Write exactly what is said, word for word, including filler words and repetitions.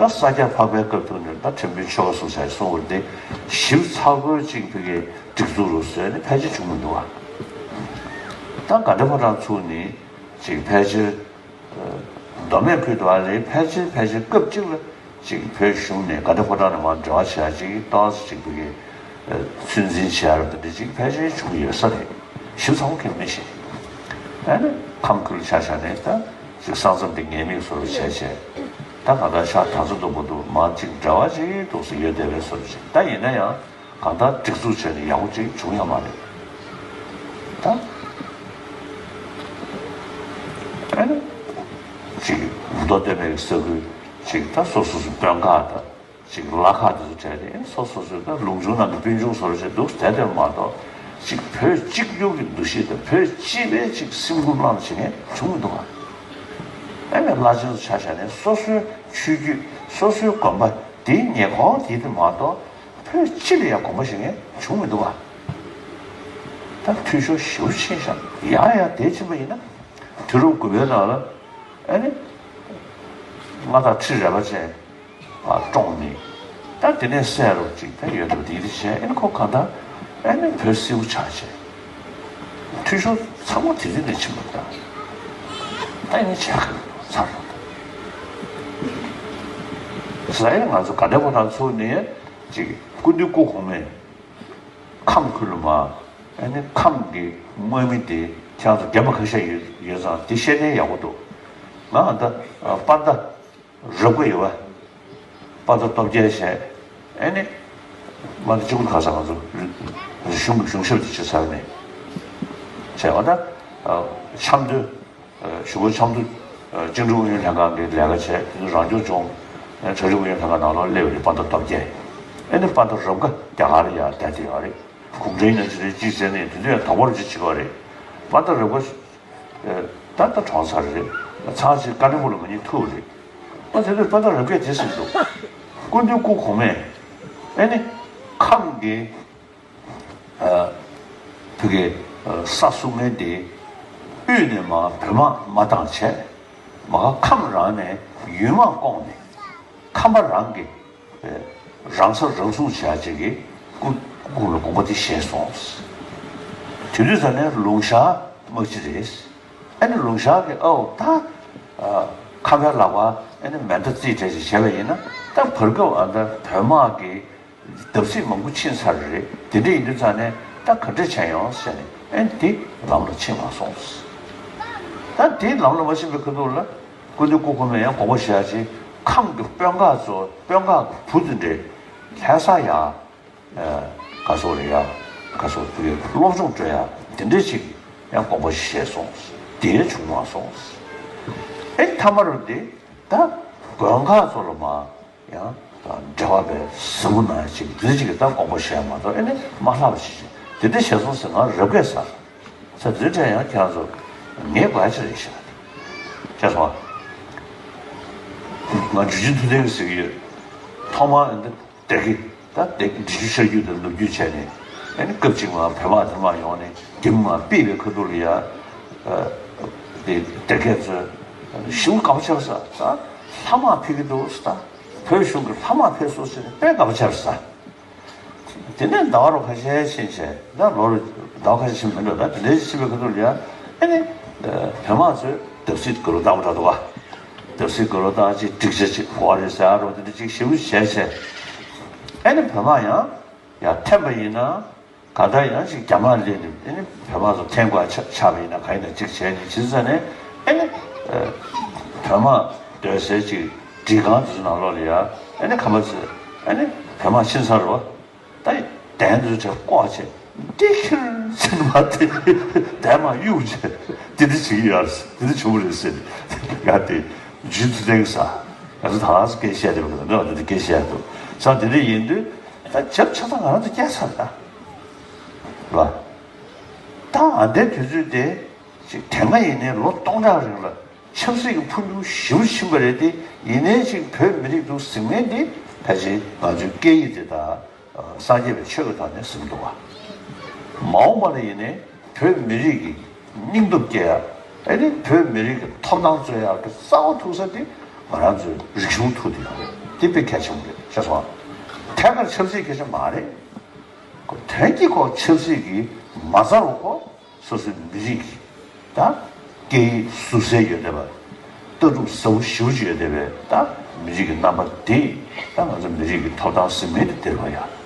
ད་ས་སྐྱ་འཕགས་པའི་སྐབས་ཐོག་ནས་ད་ཁྲིམས་དཔོན་ཆོས་དགའ་གསུམ་ཆ་གསུང་བར་དེ་ཞིབ་ཚགས་པོའི་གཅིག་ཕ་གིའི་སྒྲིག་འཛུགས་རུ་བཟོས་ནས་ཕལ་ཆེར་བྱུང་མི་འདུག་བ། ད་དགའ་ལྡན་ཕོ་བྲང་ཚུགས་ནས་གཅིག་ཕལ་ཆེར་མདོ་སྨད་ཁུལ་དུ་ཨ་ལས་ཕལ་ཆེར་ཕལ་ཆེར་སྐབས་གཅིག་ལ་གཅིག་བོད་གཞུང་ནས་དགའ་ལྡན་ཕོ་བྲང་ནས་མར་འབྲེལ་བ་བྱེད་ཡ་གཅིག་ཏོག་ཙམ་གཅིག་ཕ་གིའི་ཚོད་འཛིན་བྱེད་ཡ་རུ་དེ་འདྲ་གཅིག་ཕལ་ཆེར་བྱུང་ཡོད་ས་རེད། ཞིབ་ཚགས་པོ་གང་ཡང་མི་ཤེས། ཨ་ནི་ཁམས་ཁུལ་ཆ་བཞག་ནས་ད་ཅིག་ས་མཚམས་དེ་ངེས་མེད་བཟོ་འདྲ་བྱས་བྱས། ད་གང་ལྟར་ཤར་དར་རྩེ་མདོ་སྦུག་ཏུ་མར་ཅིག་འབྲེལ་བ་ཅིག་འདུག་སེ་ཡོད་བསྡད་པའི་བཟོ་འདྲ་ཅིག་ད་ཡིན་ན་ཡང་གང་ལྟར་སྒྲིག་འཛུགས་བྱས་ནས་ཡག་པོ་ཅིག་བྱུང་ཡོད་མ་རེད། ད་ཨ་ནི་ཅིག་མདོ་སྟོད་སྨད་ཀྱི་ས་ཁུལ་ཅིག་ད་སོ་སོ་སོ་དཔོན་ཁག་དང་། ཅིག་ལ་ཁག་དེ་ཚོ་གྲས་དེ་སོ་སོ་སོའི་ད་ལུང་ཆུང་ནང་གི་སྤུན་ཆུང་བཟོ་འདྲ་ཞིག་འདུག་དེ་དེ་མ་གཏོགས་ཅིག་བོད་གཅིག་གྱུར་གྱི་འདུ་ཤེས་དང་བོད་སྤྱི་པའི་ཅིག་སེམས་ཁུར་བླངས་བྱེད་མཁན་བྱུང་མི་འདུག་ག་ཨ་ནི་བླ་ཆེན་ཚོ་ཆ་བཞག་ནས་སོ་སོའི་ཆོས་བརྒྱུད་སོ་སོའི་དགོན་པ་དེའི་ཉེ་འཁོར་དེ་དེ་མ་གཏོགས་བོད་སྤྱི་ལ་ཡང་དགོངས་པ་བཞེས་མཁན་བྱུང་མི་འདུག་ག་ད་འཐུས་ཤོར་ཞེ་པོ་ཕྱིན་ཤག་ཡང་ཡང་དེ་ཕྱིན་པ་ཡིན་ན་དུས་རབས་དགུ་པའི་ནང་ལ་ཨ་ནི་མངའ་བདག་ཁྲི་རལ་པ་ཅན། བཀྲོངས་ནས། ད་དེ་ནས་བསད་རོགས་ཅིག་ད་ཡོད་འདུག་དེ་འདྲ་བྱས་ཨེ་ནི་ཁོ་གང་ལྟར་ཨེ་ནི་བོད་སིལ་བུ་ཆགས་བྱས། འཐུས་ཤོར་ཚང་མ་དེ་རིང་ནས་ཕྱིན་པ་འདྲ། ད་ཨེ་ནི་བྱས་ཁ་ཚར་རོགས། ཟེར་ཨེ་ནི་ང་ཚོ་དགའ་ལྡན་ཕོ་བྲང་ཚུགས་ནས་ཅིག་སྐུ་མདུན་སྐུ་གོང་མས་ཁམས་ཁུལ་ལ་མ་ཨེ་ནི་ཁམས་ཀྱི་དམག་མི་དེ་ཁྱེད་རང་ཚོ་རྒན་པ་ཁ་ཤས་ཡོད་ཡོད་ཙང་དེ་བཤད་ན་ཡག་པོ་འདུག་ང་ད་པ་ད། རབ་དགའ་ཡོད་པ། དཔའ་མཐའ་སྟོབས་རྒྱལ་བྱས། ཨེ་ནི། མ་ད་གཅིག་པུ་ཁ་སང་ང་ཚོ་རི་རི་གཞུང་གི་གཞུང་ཞབས་དེ་བྱས་ཚར་ནས། བྱས་པ་ད། ཨ། ཆབ་མདོ། ཨ། གཞུག་གུ་ཆབ་མདོ། ཨ། བཅིངས་འགྲོལ་ཨུ་ཡོན་ལྷན་ཁང་གི་ལས་ཀ་བྱས་དེ་ཚོ་རང་སྐྱོང་ལྗོངས། ཨ། གྲ་སྒྲིག་ཨུ་ཡོན་ལྷན་ཁང་ནང་ལོགས་སླེབས་པ་རེད་དཔའ་མཐའ་སྟོབས་རྒྱལ། ཨེ་ནི་དཔའ་མཐའ་རབ་དགའ་རྒྱ་གར་ལ་ཡར་བསྡད་དེ་ཡོད་རེད། གུང་ཁྲན་ཡིན་ན་ཅི་རེད་ཅི་ཟེར་ནས་དེ་ཚོ་ཡང་དོགས་པ་རེ་ཅིག་བྱེད་ཀྱི་ཡོད་རེད། དཔའ་མཐའ་རབ་དགའ། ད་ལྟ་གྲོངས་ཚར་རེད། ཚར་ཅིག་བཀའ་བློན་སྦུག་ལ་མ་ཉན་ཐུག་རེད། ཨ་དེ་ཚོས་དཔའ་མཐའ་རབ་རྒྱས་དེ་ཟེར་འདུག་སྐུ་མདུན་སྐུ་གོང་མས་ཨེ་ནི་ཁམས་ཀྱི་ཨ་བོད་ཀྱི་ཨ་ས་སྲུང་མཁན་དེ་དབུས་ནས་མར་བོད་དམག་མ་བཏང་བྱས་མར་ཁམས་རང་ནས་ཡུལ་དམག་བསྐོངས་ནས་ཁམས་པ་རང་གི་རང་ས་རང་སྲུང་བྱ་བྱེད་ཀྱི་སྐུ་སྐུ་ལ་དགོངས་པ་དེ་བཞེས་སོང་། དེ་དུས་ཙ་ནས་ལུང་ཤར་དམག་སྤྱི་རེད། ཨ་ནི་ལུང་ཤར་གྱི་ཨའོ་ད་ཁམས་པའི་ལག་པ་ཨ་ནི་མེ་མདའ་རྩིས་སྤྲད་ཅིག་བྱས་པ་ཡིན་ན་ད་བར་སྐབས་ཨ་ད་བོད་དམག་གི་བརྡབ་གསིག་མང་པོ་ཕྱིན་ཚར་རེད། དེ་འདྲ་ཡིན་དུས་ཙ་ནས་ད་ག་འདྲ་བྱས་ཡོང་ཟེར་ནས་ཨ་ནི་དེ་ལམ་ལ་ཕྱིན་མ་སོང་། ད་དེ་ལམ་ལ་མ་ཕྱིན་པའི་ཁ་ཐུག་ལ། སྐུ་མདུན་སྐུ་གོང་མས་ཡང་དགོངས་པ་བཞེས་ཡ་ཅིག་ཁམས་ཀྱི་དཔོན་ཁག་ཚོ་དཔོན་ཁག་གི་བུ་དེ་འདྲས་ལྷ་ས་ཡ། ག་སོགས་རེད་ཡ། ག་སོགས་དེ་སློབ་སྦྱོང་སྤྲོད་ཡ་དེ་འདྲས་ཅིག་ཡང་དགོངས་པ་བཞེས་སོང་། དེ་བྱུང་མ་སོང་། ཨེ་མཐའ་མ་རུ་དེ་ད་དགོན་ཁག་ཚོ་ལ་མ་ཡང་འབྲེལ་བ་བས་ཟབ་མོ་ན་ཅིག་འདི་ཅིག་ད་དགོངས་པ་བཞེས་མ་གཏོགས་ཨེ་ནི་མ་ལྷག་པ་ཅིག་དེ་འདྲས་བྱས་སོང་ཟེར་ང་རབ་རྒས་ས། ས་དེ་འདྲ་ཡང་ཁྱེད་རང་ཚོ་ངའི་བཀའ་ཅི་རེད་ཤག་ཅེས་སོང་། ང་འཇུ་ཆེན་ཐུབ་བསྟན་གྱིས་ཟེར་གྱི་ཡོད། ཐོག་མར་འདི་སྡེ་དགེ་ད་སྡེ་དགེ་འབྲི་ཆུ་ཤར་རྒྱུད་དུ་ནུབ་རྒྱུད་བྱས་ནས་ཨ་ནི་སྐབས་གཅིག་མ་བོད་དམག་དེ་མ་ཡོང་ནས་རྒྱ་མི་མ་ཕུད་པའི་ཁ་ཐུག་ལ་ཡ། དེ་སྡེ་དགེ་ཚོས་ཞེ་པོ་དགའ་པོ་བྱས་པ་ས་ད་ལྷ་དམག་ཕེབས་ཀྱི་འདུག་ཟེར། ད་བོད་གཞུང་གི་ལྷ་དམག་ཕེབས་སོང་ཟེར་ནས་དཔེ་དགའ་པོ་བྱས་པ་ས། དེ་ནས་ཟླ་བ་རོ་ཁ་ཤས་ཕྱིན་བྱས་ད་ལོ་རུ་ཟླ་བ་ཁ་ཤས་ཕྱིན་མི་འགྲོ། ད་དེ་འདྲའི་ཕྱིན་པའི་ཁ་ཐུག་ལ་ཡ་ཨེ་ནི་བོད་དམག་ཚོས་བརྡབ་གསིག་དགོས་རུ་བཏང་བ་འདྲ་འདུག་ག་བརྡབ་གསིག་དགོས་རུ་བཏང་ཅིག་འགྲིག་ཆ་ཅིག་གོ་བ་རེད་ཟེར་ཨ་རོ་དེ་འདྲ་ཅིག་ཞེ་པོ་བྱས་བྱས་ཨེ་ནི་བོད་དམག་ཡང་ཡར་འཐེན་པ་ཡིན་ན་ག་ད་ཡང་ཅིག་རྒྱ་དམག་སླེབས་ནས་ཨེ་ནི་བོད་དམག་ཚོ་འཐེན་དགོས་ཆ་ཆགས་པ་ཡིན་ན་ག་ཡིན་ན་ཅིག་བྱས་ནས་ཇི་ཙམ་ནས་ཨེ་ནི་བོད་དམག་སྡོད་སའི་ཅིག་སྒྲིག་ཁང་དེ་ཚོ་ནང་ལོགས་ལ་ཡ་ཨེ་ནི་ཁམས་པ་ཚོས་ཨེ་ནི་བོད་དམག་ཕྱིན་ཚར་རོ། ད་གདན་འདི་ཚོ་བཀོག་བྱས་འདི་ཁྱེར་ཟིན་མ་དེ་གདན་མ་གཡུག་བྱས་འདི་འདི་བྱེད་ཀྱི་ཡོད་རེད། འདི་འདི་བྱུང་རེད་ཟེར་ཡ་དེ་རྒྱུན་དུ་གནས་ས་ང་ཚོ་ད་སྐད་བཤད་དེ་བ་འདི་འདི་སྐད་བཤད་འདུག་ས། འདི་འདྲ་ཡིན་དུས་ད་བྱབ་ཆ་ཚང་ང་རང་ཚོ་སྐྱེལ་ཚར་ད་ལ་ད་ཨ་འདའི་དུས་ཚོད་དེ་ཅིག་དེ་སྔ་ཡིན་ནའི་ལོ་སྟོང་ཕྲག་རིང་ལ་ཆབ་སྲིད་ཀྱི་འཕོ་འགྱུར་ཞེ་པོ་ཕྱིན་པ་རེད་དེ་ཡིན་ནའི་ཅིག་བོད་མི་རིགས་འདུག་ཟིན་མཁན་དེ་ཕལ་ཆེར་ང་ཚོའི་སྐད་ཡིག་དེ་དང་། སངས་རྒྱས་པའི་ཆོས་ཀྱི་ཐོག་ནས་ཟིན་འདུག་བ། མ་འོངས་པ་ལ་ཡིན་ནའི་བོད་མི་རིགས་ཀྱི་སྙིང་སྟོབས་སྐྱེ་ཡ། ཨེ་ནི་བོད་མི་རིགས་ཀྱི་ཐོབ་ཐང་རྩོད་ཡ་གི་རྩ་བ་ཐུག་ས་དེ་ང་རང་ཚོའི་རིག་གཞུང་ཐུག་དེ་ཡོད་རེད། དེ་དཔེ་གལ་ཆེན་པོ་རེད། ཤེས་སོང་། ཐད་ཀར་ཆབ་སྲིད་སྐད་ཆ་མ་རེད། དོན་གྱི་ཁོ་ཆབ་སྲིད་ཀྱི་མ་རྩ་རུ་ཁོ་སོ་སོའི་མི་རིགས་ཀྱི་ད་སྐད་ཡིག་ཟུར་གསལ་ཡོད་བསྡད་པ། ལྟ་གྲུབ་ཟབ་པོ་ཞེ་པོ་ཅིག་ཡོད་བསྡད་པའི་ད་མི་རིགས་ཀྱི་རྣམ་པ་དེ་ད་ང་ཚོ་མི་རིགས་ཀྱི་ཐོབ་ཐང་ཟེར་མི་དེ་དེ་རེད་པ་ཡ།